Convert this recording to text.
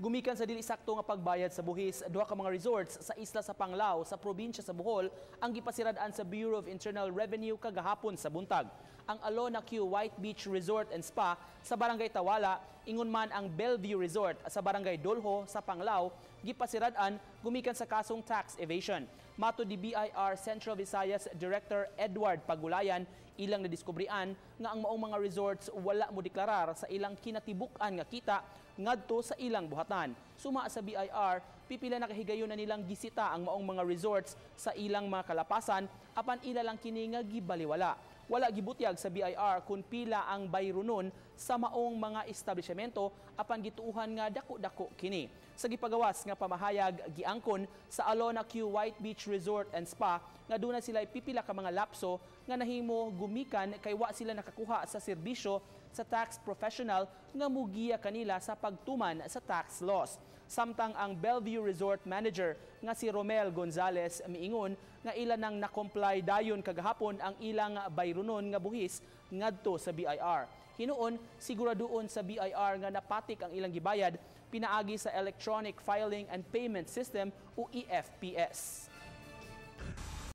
Gumikan sa dili sakto nga pagbayad sa buhis, duha ka mga resorts sa isla sa Panglao sa probinsya sa Bohol ang gipasirad-an sa Bureau of Internal Revenue kagahapon sa buntag. Ang Alona Q White Beach Resort and Spa sa Barangay Tawala, ingon man ang Bellevue Resort sa Barangay Dolho sa Panglao, gipasirad-an gumikan sa kasong tax evasion. Matod ni BIR Central Visayas Director Edward Pagulayan, ilang nadiskubrian nga ang maong mga resorts wala mo deklarar sa ilang kinatibuk-an nga kita ngadto sa ilang buhatan. Suma sa BIR, pipila na kahigayon na nilang gisita ang maong mga resorts sa ilang mga kalapasan, apan ila lang kini nga gibaliwala. Wala gibutyag sa BIR kung pila ang bayronon sa maong mga establishmento, apan gituuhan nga dako-dako kini. Sa gipagawas nga pamahayag, giangkon sa Alona Q White Beach Resort and Spa nga duna sila pipila ka mga lapso nga nahimo gumikan kay wa sila nakakuha sa serbisyo sa tax professional nga mugiya kanila sa pagtuman sa tax laws. Samtang ang Bellevue Resort Manager nga si Romel Gonzales miingon nga ila nang na-comply dayon kagahapon ang ilang bayronon nga buhis ngadto sa BIR. Hinuon, siguraduon sa BIR nga napatik ang ilang gibayad pinaagi sa Electronic Filing and Payment System o EFPS.